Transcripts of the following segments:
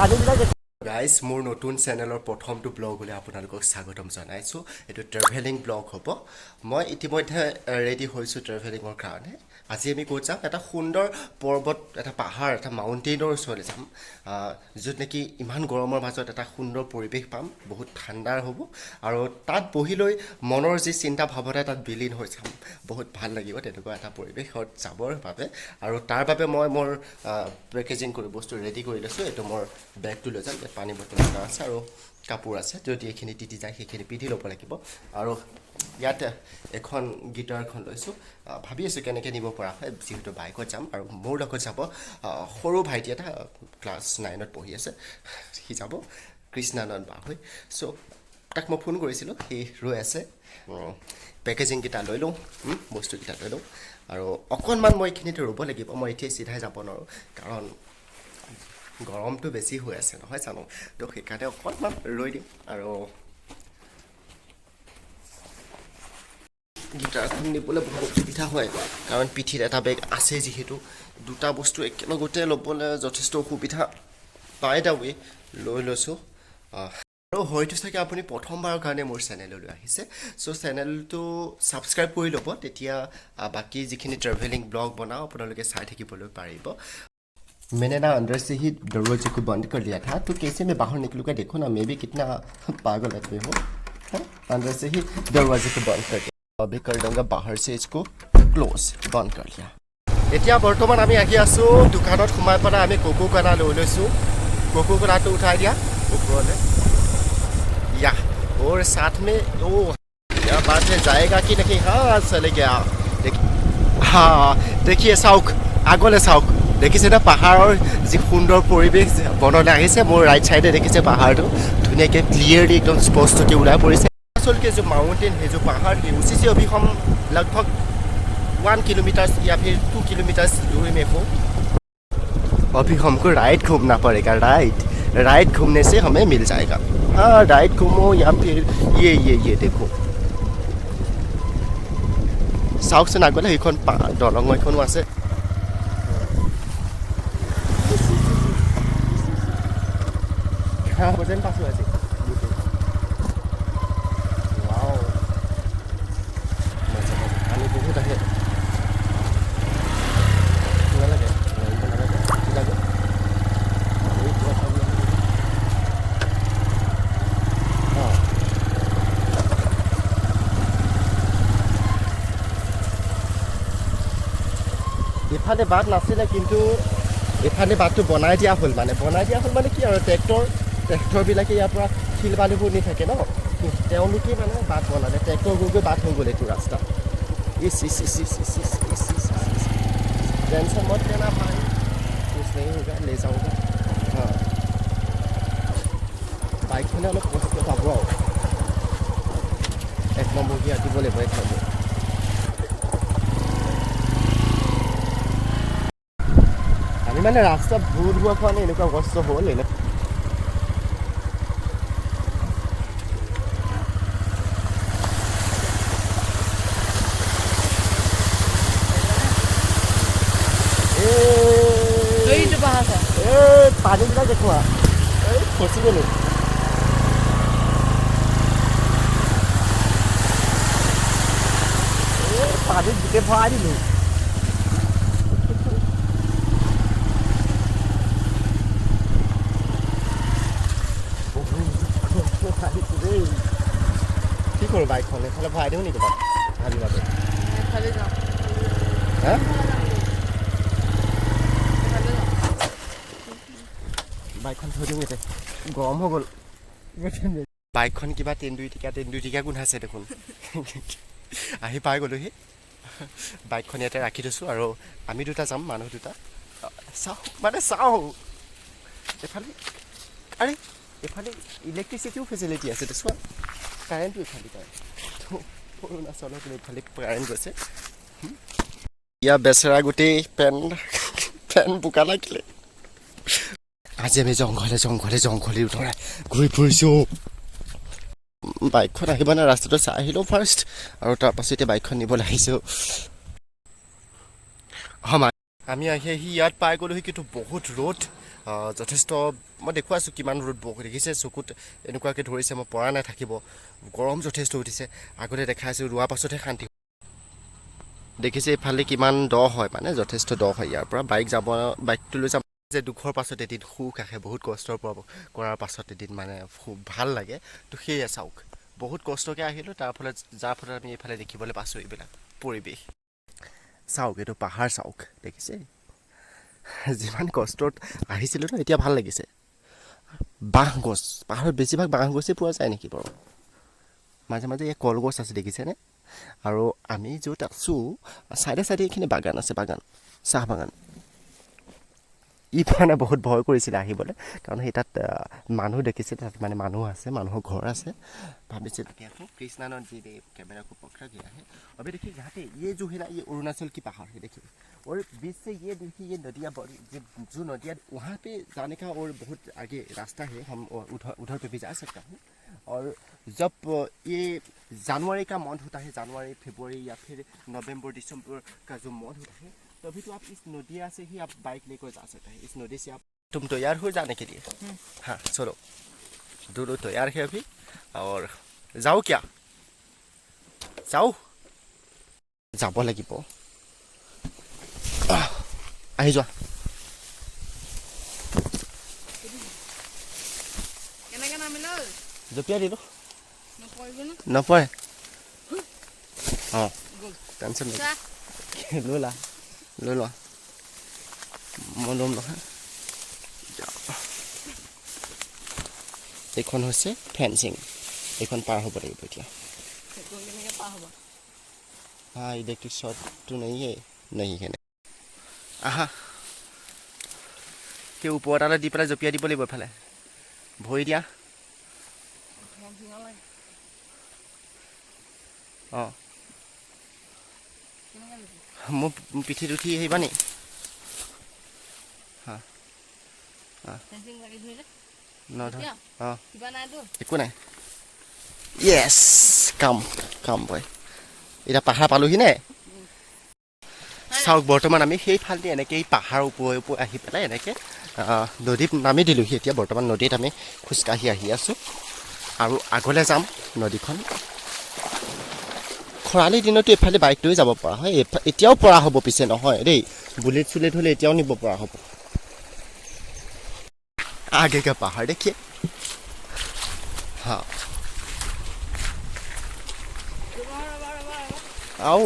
পানীবিলাক। গাইজ, মোৰ নতুন চেনেলৰ প্ৰথমটো ব্লগলৈ আপোনালোকক স্বাগতম জনাইছোঁ। এইটো ট্ৰেভেলিং ব্লগ হ'ব। মই ইতিমধ্যে ৰেডি হৈছোঁ ট্ৰেভেলিঙৰ কাৰণে। আজি আমি ক'ত যাম? এটা সুন্দৰ পৰ্বত, এটা পাহাৰ, এটা মাউণ্টেইনৰ ওচৰলৈ যাম, য'ত নেকি ইমান গৰমৰ মাজত এটা সুন্দৰ পৰিৱেশ পাম, বহুত ঠাণ্ডাৰ হ'ব আৰু তাত বহি লৈ মনৰ যি চিন্তা ভাৱনা তাত বিলীন হৈ যাম। বহুত ভাল লাগিব তেনেকুৱা এটা পৰিৱেশত যাবৰ বাবে। আৰু তাৰ বাবে মই মোৰ পেকেজিং কৰি বস্তু ৰেডি কৰি লৈছোঁ। এইটো মোৰ বেগটো লৈ যাম। ইয়াত পানী বটল এটা আছে আৰু কাপোৰ আছে। যদি এইখিনি তিতি যায়, সেইখিনি পিন্ধি ল'ব লাগিব। আৰু ইয়াত এখন গীটাৰখন লৈছোঁ। ভাবি আছোঁ কেনেকৈ নিব পৰা হয়, যিহেতু বাইকত যাম। আৰু মোৰ লগত যাব সৰু ভাইটি এটা, ক্লাছ 9ত পঢ়ি আছে। সি যাব, কৃষ্ণানন্দ বাঢ়ৈ। চ' তাক মই ফোন কৰিছিলোঁ, সি ৰৈ আছে। পেকেজিংকেইটা লৈ লওঁ, বস্তুকেইটা লৈ লওঁ। আৰু অকণমান মই এইখিনিতে ৰ'ব লাগিব। মই এতিয়াই চিধাই যাব নোৱাৰোঁ, কাৰণ গৰমটো বেছি হৈ আছে নহয় জানো? তো সেইকাৰণে অকণমান ৰৈ দিম। আৰু গীটাৰখন নিবলৈ বহুত অসুবিধা হয়, কাৰণ পিঠিত এটা বেগ আছে যিহেতু, দুটা বস্তু একেলগতে ল'বলৈ যথেষ্ট অসুবিধা। বাই the ৱে, লৈ লৈছোঁ। আৰু হয়তো চাগে আপুনি প্ৰথমবাৰৰ কাৰণে মোৰ চেনেললৈ আহিছে, চ' চেনেলটো ছাবস্ক্ৰাইব কৰি ল'ব। তেতিয়া বাকী যিখিনি ট্ৰেভেলিং ব্লগ বনাওঁ, আপোনালোকে চাই থাকিবলৈ পাৰিব। मैंने ना अंदर से ही दरवाजे को बंद कर लिया था, तो कैसे मैं बाहर निकलूँगा? देखो ना, मैं भी कितना पागल आदमी हूँ, हाँ? अंदर से ही दरवाजे को बंद कर दिया। अभी कर दूंगा बाहर से इसको क्लोज। बंद कर लिया। এতিয়া বৰ্তমান আমি আহি আছোঁ। দোকানত সোমাই পেলাই আমি কোকো কোলা লৈ লৈছোঁ। কোকো কোলাটো উঠাই দিয়া ওপৰলৈ। या और साथ में ओ क्या बात है, जाएगा कि नहीं? हाँ, चले गया। देख, हाँ, देखिए, চাওক, আগলৈ চাওক। দেখিছে নে পাহাৰৰ যি সুন্দৰ পৰিৱেশ বনলৈ আহিছে? মোৰ ৰাইট চাইডে দেখিছে, পাহাৰটো ধুনীয়াকৈ ক্লিয়াৰলি একদম স্পষ্টকৈ ওলাই পৰিছে। असल के जो माउंटेन है, जो पहाड़ है, उसी से अभी हम लगभग 1 किलोमीटर या फिर 2 किलोमीटर दूरी में हो। अभी हमको राइट घूमना पड़ेगा। राइट, राइट घूमने से हमें मिल जाएगा। हाँ, राइट घूमो या फिर ये देखो, চাওকচোন, আগলৈ সেইখন দলং এখনো আছে। যেন পাইছোঁ আজি গোটেই। ৱাও, মাজে মাজে পানী বহুত আহে। নালাগে, নামিব নালাগে, কি লাগে? এই কিবা পানী আহে নেকি? অঁ, ইফালে বাট নাছিলে, কিন্তু এইফালে বাটটো বনাই দিয়া হ'ল। মানে বনাই দিয়া হ'ল মানে কি আৰু, ট্ৰেক্টৰবিলাকে ইয়াৰ পৰা শিল বালিবোৰ নি থাকে ন, তেওঁলোকেই মানে বাট বনালে। ট্ৰেক্টৰ গৈ গৈ বাট হৈ গ'ল এইটো ৰাস্তা। ইচ ইচ ইচ ইচ ইচ ইচ ইচ ইচ ইচ, टेंशन मत लेना भाई, कुछ नहीं होगा, ले जाऊंगा। हाँ, বাইকখনে অলপ কষ্ট পাব। আৰু এক নম্বৰ গিয়াৰ দিব লাগিব, এক নম্বৰ। আমি মানে ৰাস্তা ভুল হোৱাৰ কাৰণে এনেকুৱা কষ্ট হ'ল এনে। এই এইটো পাহাৰ। এই পানীবিলাক দেখুওৱা। এই ফচি গ'লো। এই পানীত গোটেই ভৰাই দিলোঁ। বহুত আহিছোঁ দেই। কি কৰোঁ, বাইকখন এইফালে ভৰাই দিওঁ নেকি ক'ৰবাত ভাবি ভাবি? এফালে যাওঁ। হা। এফালে যাওঁ। বাইকখন থৈ দিওঁ ইয়াতে, গৰম হৈ গ'ল বাইকখন। কিবা তেন্দুই টিকা তেন্দুই টিকা গোন্ধাইছে দেখোন। আহি পাই গ'লোহি। বাইকখন ইয়াতে ৰাখি থৈছোঁ আৰু আমি দুটা যাম, মানুহ দুটা। চাওঁ, মানে চাওঁ এইফালে। আৰে, এইফালে ইলেক্ট্ৰিচিটিও ফেচিলিটি আছে চোৱা, কাৰেণ্টটো এইফালে যায়। তো অৰুণাচলৰ এইফালে কাৰেণ্ট গৈছে। ইয়াৰ বেচেৰা গোটেই পেন পেন বোকা লাগিলে। আজি আমি জংঘলে জংঘলে জংঘলে উতৰাই ঘূৰি ফুৰিছোঁ। বাইকখন আহিব নে, ৰাস্তাটো চাই আহিলোঁ ফাৰ্ষ্ট আৰু তাৰপাছত এতিয়া বাইকখন নিবলৈ আহিছোঁ। আমি আহি আহি ইয়াত পাই গ'লোহি, কিন্তু বহুত ৰ'দ। যথেষ্ট মই দেখুৱাইছোঁ কিমান ৰ'দ দেখিছে, চকুত এনেকুৱাকৈ ধৰিছে, মই পৰা নাই থাকিব, গৰম যথেষ্ট উঠিছে। আগতে দেখাইছোঁ, ৰোৱাৰ পাছতহে শান্তি। দেখিছে এইফালে কিমান দ হয়, মানে যথেষ্ট দ হয়। ইয়াৰ পৰা বাইক যাব, বাইকটো লৈ যাব যে দুখৰ পাছত এদিন সুখ আহে, বহুত কষ্টৰ পৰা কৰাৰ পাছত এদিন মানে খুব ভাল লাগে। তো সেয়ে চাওক, বহুত কষ্টকৈ আহিলোঁ, তাৰ ফলত যাৰ ফলত আমি এইফালে দেখিবলৈ পাইছোঁ এইবিলাক পৰিৱেশ। চাওক এইটো পাহাৰ চাওক, দেখিছে যিমান কষ্টত আহিছিলোঁ ন, এতিয়া ভাল লাগিছে। বাঁহ গছ, পাহাৰত বেছিভাগ বাঁহ গছেই পোৱা যায় নেকি বাৰু? মাজে মাজে এই কলগছ আছে, দেখিছেনে? আৰু আমি য'ত আছোঁ চাইডে চাইডে এইখিনি বাগান আছে, বাগান, চাহ বাগান। ই মানে বহুত ভয় কৰিছিলে আহিবলৈ, কাৰণ সেই তাত মানুহ দেখিছিল, তাত মানে মানুহ আছে, মানুহৰ ঘৰ আছে, ভাবিছিল। कृष्णा नदी ने कैमरा को पकड़ा गया है। अभी देखिए यहाँ पे ये जो है ना, ये अरुणाचल की पहाड़ है देखिए, और बीच से ये देखिए ये नदियाँ बड़ी जो नदियाँ वहाँ पे जाने का और बहुत आगे रास्ता है, हम उधर उधर पे भी जा सकता हूँ। और जब ये जनवरी का मंथ होता है, जनवरी फरवरी या फिर नवंबर दिसंबर का जो मंथ होता है, तभी तो आप इस नदिया से ही आप बाइक लेकर जा सकते हैं। इस नदी से आप, तुम तैयार हो जाने के लिए? हाँ, चलो, दोनों तैयार है अभी। और जाओ, क्या যাওঁ, যাব লাগিব। আহ, আহি যোৱা। কেনেকে নামিলে ঐ? জঁপিয়াই দিলোঁ। নপৰিব ন? নপৰে। অঁ। গ'ল। টেনশ্যন নাই। চা। লৈ লোৱা, লৈ লোৱা, মই ল'ম নহয়। যাওঁ। এইখন হৈছে ফেঞ্চিং, এইখন পাৰ হ'ব লাগিব এতিয়া। সেইটো কেনেকে পাৰ হ'ব? हाँ, इलेक्ट्रिक शॉर्ट तो नहीं है, नहीं है। আহা, সেই ওপৰ এটালৈ দি পেলাই জঁপিয়াই দিব লাগিব। এইফালে ভৰি দিয়া। ফেঞ্চিঙৰ লাগে। অঁ। কেনেকে লৈছে? মোৰ পিঠিত উঠি আহিবা নি? ফেঞ্চিং লাগি ধৰিলে। নধৰ। এতিয়া? অঁ। কিবা নাইতো? একো নাই। য়েছ, কাম কাম বয়। এতিয়া পাহাৰ পালোহি নে? চাওক, বৰ্তমান আমি সেইফালেদি এনেকৈ এই পাহাৰৰ ওপৰে ওপৰে আহি পেলাই এনেকৈ নদীত নামি দিলোঁহি। এতিয়া বৰ্তমান নদীত আমি খোজকাঢ়ি আহি আছোঁ আৰু আগলৈ যাম। নদীখন খৰালি দিনতো এইফালে বাইক লৈ যাব পৰা হয়, এতিয়াও পৰা হ'ব পিছে নহয় দেই, বুলেট চুলেট হ'লে এতিয়াও নিব পৰা হ'ব। आगे का पहाड़ देखिए। हाँ। ৰ'বা, ৰ'বা, ৰ'বা, ৰ'বা। আও।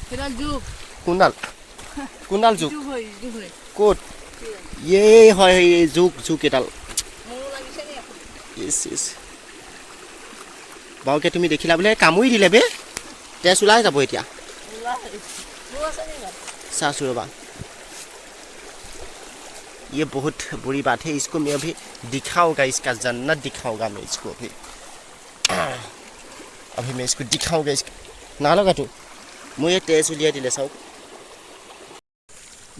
সেইডাল জোক। কোনডাল, কোনডাল জোক? জোক হয়, জোক হয়। ক'ত? ইয়ে হয়, এই জোক, জোক এডাল। মোৰো লাগিছে নি আকৌ? ইচ ইচ, বাৰুকে তুমি দেখিলা বোলে, কামুৰি দিলে বে, তেজ ওলাই যাব এতিয়া। ওলাই মোৰ আছে নি ইয়াত? চাইছোঁ ৰ'বা। ये बहुत बुरी बात है, इसको मैं अभी दिखाऊंगा, इसका जन्नत दिखाऊंगा मैं इसको अभी। अभी मैं इसको दिखाऊंगा इसको। নালগাতো, মোৰ ये तेज उलियाई दिले। चाওক,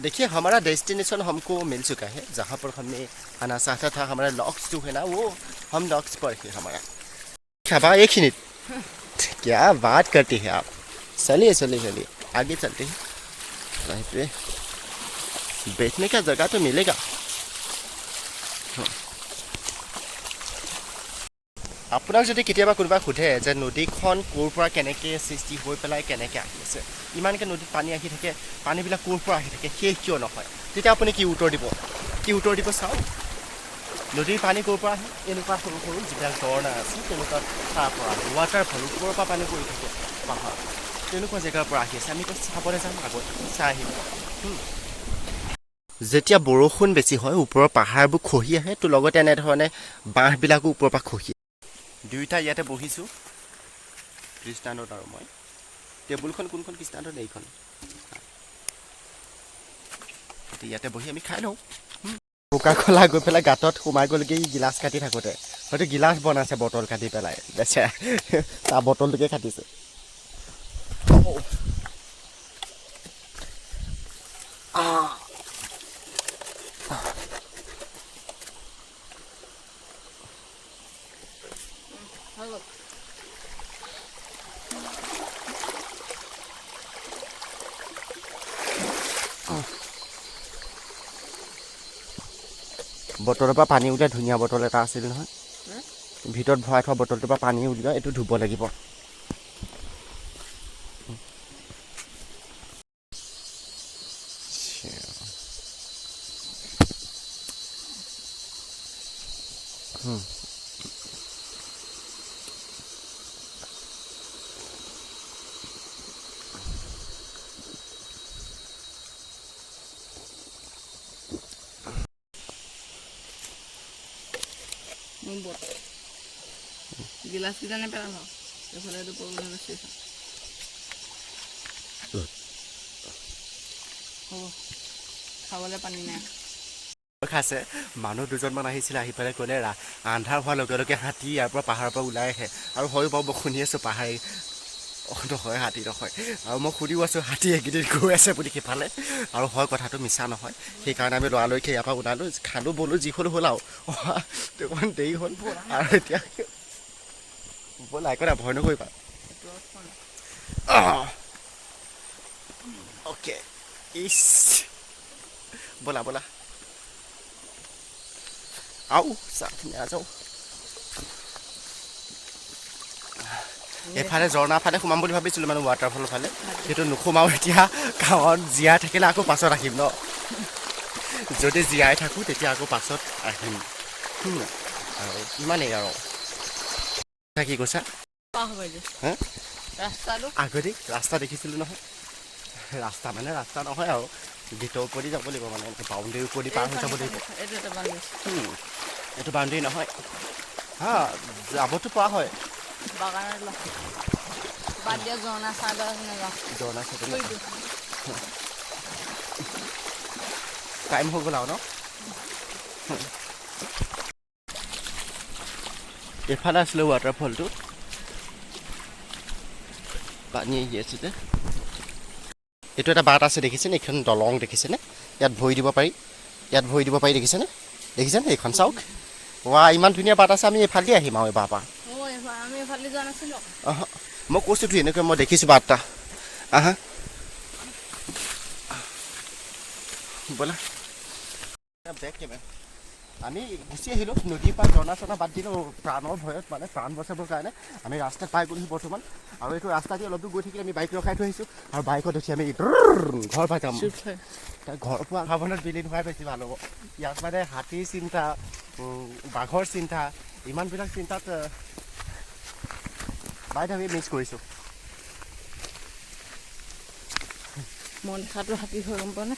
देखिए, हमारा डेस्टिनेशन हमको मिल चुका है, जहाँ पर हमने आना चाहता था। हमारा लॉक्स जो है ना, वो हम लॉक्स पर है हमारा। खाबा एक मिनट, क्या बात करते हैं आप? चलिए चलिए चलिए, आगे चलते हैं। कहीं पे बैठने का जगह तो मिलेगा। हाँ। আপোনাক যদি কেতিয়াবা কোনোবাই সোধে যে নদীখন ক'ৰ পৰা কেনেকৈ সৃষ্টি হৈ পেলাই কেনেকৈ আহি আছে, ইমানকৈ নদীত পানী আহি থাকে, পানীবিলাক ক'ৰ পৰা আহি থাকে, শেষ কিয় নহয়, তেতিয়া আপুনি কি উত্তৰ দিব? কি উত্তৰ দিব চাওক। নদীৰ পানী ক'ৰ পৰা আহে? এনেকুৱা সৰু সৰু যিবিলাক ঝৰ্ণা আছে, তেনেকুৱা তাৰ পৰা আহে। ৱাটাৰফল, ওপৰৰ পৰা পানী পৰি থাকে পাহাৰ, তেনেকুৱা জেগাৰ পৰা আহি আছে। আমি এতিয়া চাবলৈ যাম, আগত চাই আহিম। যেতিয়া বৰষুণ বেছি হয়, ওপৰৰ পাহাৰবোৰ খহি আহে, তো লগতে এনেধৰণে বাঁহবিলাকো ওপৰৰ পৰা খহি। দুয়োটা ইয়াতে বহিছোঁ, কৃষ্ণানন্দ আৰু মই। টেবুলখন কোনখন কৃষ্ণানন্দ? এইখন। এতিয়া ইয়াতে বহি আমি খাই লওঁ। কোকা কলা গৈ পেলাই গাঁতত সোমাই গ'লগৈ। ই গিলাচ কাটি থাকোঁতে হয়তো গিলাচ বনাইছে বটল কাটি পেলাই, বেচেৰা তাৰ বটলটোকে কাটিছে। আহ। হৈ গ'ল। বটলৰ পৰা পানী উলিয়াই, ধুনীয়া বটল এটা আছিল নহয়, ভিতৰত ভৰাই থোৱা বটলটোৰ পৰা পানী উলিয়াই এইটো ধুব লাগিব। মোৰ বটল গিলাচ কেইটা নেপেলাম আৰু এইফালে এইটো প্ৰব্লেম বেছি আছে। হ'ব, খাবলৈ পানী নাই। খাইছে। মানুহ দুজনমান আহিছিলে, আহি পেলাই ক'লে আন্ধাৰ হোৱাৰ লগে লগে হাতী ইয়াৰ পৰা পাহাৰৰ পৰা ওলাই আহে। আৰু হয়ো বাৰু, মই শুনি আছোঁ পাহাৰী নহয়, হাতী নহয়। আৰু মই শুনিও আছোঁ হাতী এইকেইদিন গৈ আছে বুলি সিফালে। আৰু হয়, কথাটো মিছা নহয়। সেইকাৰণে আমি লৰালৰিকৈ ইয়াৰ পৰা ওলালোঁ, খালোঁ বলোঁ, যি হ'ল হ'ল আৰু। অহা অকণমান দেৰি হ'ল। আৰু এতিয়া ব'লা, একো নাই, ভয় নকৰিবা। অ'কে, ইছ, ব'লা ব'লা। আও চাহ নাযাওঁ। এইফালে ঝৰ্ণাৰ ফালে সোমাম বুলি ভাবিছিলোঁ, মানে ৱাটাৰফলৰ ফালে, কিন্তু নোসোমাওঁ এতিয়া, কাৰণ জীয়াই থাকিলে আকৌ পাছত আহিম ন। যদি জীয়াই থাকোঁ তেতিয়া আকৌ পাছত আহিম। আৰু ইমানেই। আৰু কি কৈছা? পাৰ হ'ব এতিয়া। হে? ৰাস্তাটো। আগতে ৰাস্তা দেখিছিলোঁ নহয়। ৰাস্তা মানে ৰাস্তা নহয় আৰু, গেটৰ ওপৰেদি যাব লাগিব, মানে বাউণ্ডেৰীৰ ওপৰেদি পাৰ হৈ যাব লাগিব। এইটো এটা বান্ধি আছে। এইটো বাউণ্ডেৰী নহয়। হা, যাবতো পৰা হয়। বাগানত ল, বাদ দিয়া, ঝৰ্ণা চাইডত আছে, নাযাওঁ। ঝৰ্ণা চাইডত। সেইটো। টাইম হৈ গ'ল আৰু ন। এইফালে আছিলে ৱাটাৰফলটো, পানী আহি আছে যে। এইটো এটা বাট আছে, দেখিছেনে? এইখন দলং দেখিছেনে? ইয়াত ভৰি দিব পাৰি, ইয়াত ভৰি দিব পাৰি, দেখিছেনে? দেখিছেনে? এইখন চাওক। ৱা, ইমান ধুনীয়া বাট আছে। আমি এইফালেদি আহিম আৰু এইবাৰ পৰা। অঁ, আমি এইফালে যোৱা নাছিলোঁ। অহ, মই কৈছোঁতো, এনেকৈ মই দেখিছোঁ বাট এটা। আহা, ব'লা। Back camera. আমি গুচি আহিলোঁ নদীৰ পৰা, ঝৰ্ণা চৰ্ণা বাদ দিলোঁ প্ৰাণৰ ভয়ত, মানে প্ৰাণ বচাবৰ কাৰণে। আমি ৰাস্তাত পাই গ'লোহি বৰ্তমান। আৰু এইটো ৰাস্তা দি অলপ দূৰ গৈ থাকিলে আমি বাইক ৰখাই থৈ আহিছোঁ আৰু বাইকত উঠি আমি ঘৰ পাই যাম। তাৰ ঘৰ পোৱা ভাৱনাত বিলীন হোৱাই বেছি ভাল হ'ব। ইয়াত মানে হাতীৰ চিন্তা, বাঘৰ চিন্তা, ইমানবিলাক চিন্তাত বাই the miss কৰিছোঁ। মই দেখাটো হাতী হৈ গম পোৱা নে?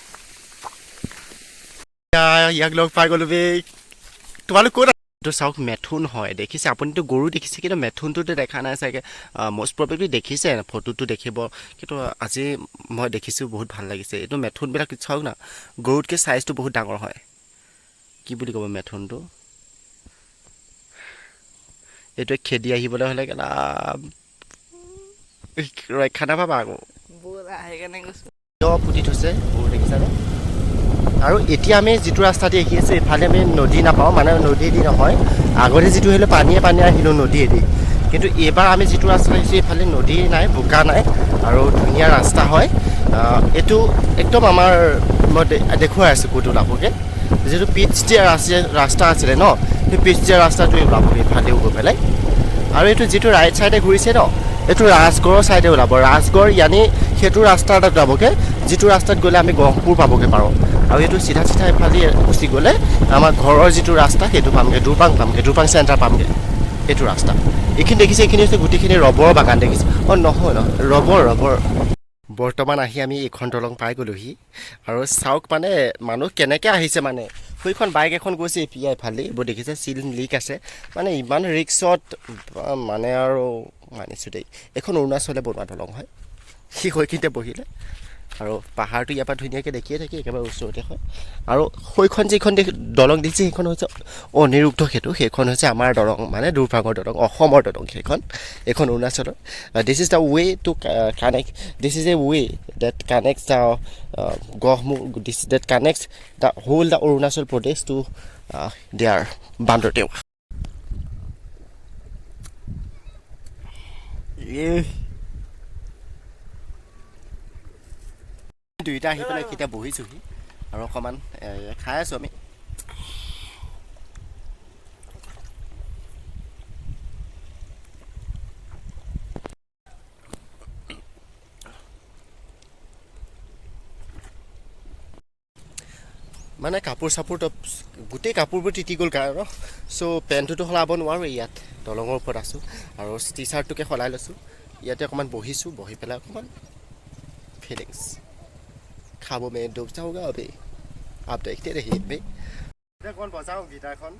ইয়াক লগ পাই গ'লো বে। তোমালোক ক'ত? এইটো চাওক, মেথুন হয়, দেখিছে? আপুনিতো গৰু দেখিছে, কিন্তু মেথুনটোতো দেখা নাই চাগে। মষ্ট প্ৰবেবলি দেখিছে, ফটোটো দেখিব, কিন্তু আজি মই দেখিছোঁ, বহুত ভাল লাগিছে। এইটো মেথুনবিলাক চাওক না, গৰুতকৈ চাইজটো বহুত ডাঙৰ হয়। কি বুলি ক'ব মেথুনটো? এইটোৱে খেদি আহিবলৈ হ'লে কেলা ৰক্ষা নাপাবা আকৌ। ব'লা, সেইকাৰণে কৈছোঁ। কিয় পুতি থৈছে গৰু, দেখিছানে? আৰু এতিয়া আমি যিটো ৰাস্তা দি আহি আছোঁ, এইফালে আমি নদী নাপাওঁ, মানে নদীয়েদি নহয়। আগতে যিটো আহিলোঁ, পানীয়ে পানীয়ে আহিলোঁ নদীয়েদি, কিন্তু এইবাৰ আমি যিটো ৰাস্তা আহিছোঁ, এইফালে নদী নাই, বোকা নাই আৰু ধুনীয়া ৰাস্তা হয়। এইটো একদম আমাৰ মই দেখুৱাই আছোঁ ক'ত ওলাবগৈ। যিটো পিচ দিয়া ৰাস্তা আছিলে ন, সেই পিচ দিয়া ৰাস্তাটোৱে ওলাবগৈ এইফালেও গৈ পেলাই। আৰু এইটো যিটো ৰাইট ছাইডে ঘূৰিছে ন, এইটো ৰাজগড়ৰ ছাইডে ওলাব। ৰাজগড় ইয়ানি সেইটো ৰাস্তা এটাত ওলাবগৈ, যিটো ৰাস্তাত গ'লে আমি গহপুৰ পাবগৈ পাৰোঁ। আৰু এইটো চিধা চিধা এইফালে গুচি গ'লে আমাৰ ঘৰৰ যিটো ৰাস্তা সেইটো পামগৈ, দুৰপাং পামগৈ, দুৰপাং চেণ্টাৰ পামগৈ এইটো ৰাস্তা। এইখিনি দেখিছে, এইখিনি হৈছে গোটেইখিনি ৰবৰৰ বাগান, দেখিছে? অঁ, নহয় নহয়, ৰবৰ ৰবৰ। বৰ্তমান আহি আমি এইখন দলং পাই গ'লোহি। আৰু চাওক, মানে মানুহ কেনেকৈ আহিছে, মানে সেইখন বাইক এখন গৈছে এতিয়া এইফালে। এইবোৰ দেখিছে, চিল লিক আছে, মানে ইমান ৰিক্সত, মানে আৰু মানিছোঁ দেই। এইখন অৰুণাচলে বনোৱা দলং হয়। সি সেইখিনিতে বহিলে আৰু পাহাৰটো ইয়াৰ পৰা ধুনীয়াকৈ দেখিয়ে থাকি, একেবাৰে ওচৰতে হয়। আৰু সেইখন যিখন দলং দেখিছে, সেইখন হৈছে অনিৰুদ্ধ সেতু। সেইখন হৈছে আমাৰ দলং, মানে দুৰপাঙৰ দলং, অসমৰ দলং সেইখন। এইখন অৰুণাচলৰ। This is the way to connect, this is a way that connects the Gohmukh, this that connects the whole the Arunachal Pradesh to their Banderdewa. এই দুয়োটা আহি পেলাই এতিয়া বহিছোহি আৰু অকণমান খাই আছোঁ আমি। মানে কাপোৰ চাপোৰ তো গোটেই কাপোৰবোৰ তিতি গ'ল কাৰণ। চ' পেণ্টটোতো সলাব নোৱাৰোঁ, ইয়াত দলঙৰ ওপৰত আছোঁ আৰু টি চাৰ্টটোকে সলাই লৈছোঁ। ইয়াতে অকণমান বহিছোঁ, বহি পেলাই অকণমান ফিলিংছ ख्वाबों में डूब जाऊंगा। अभी आप देखते रहिए भाई। অকণমান বজাওঁ গীটাৰখন।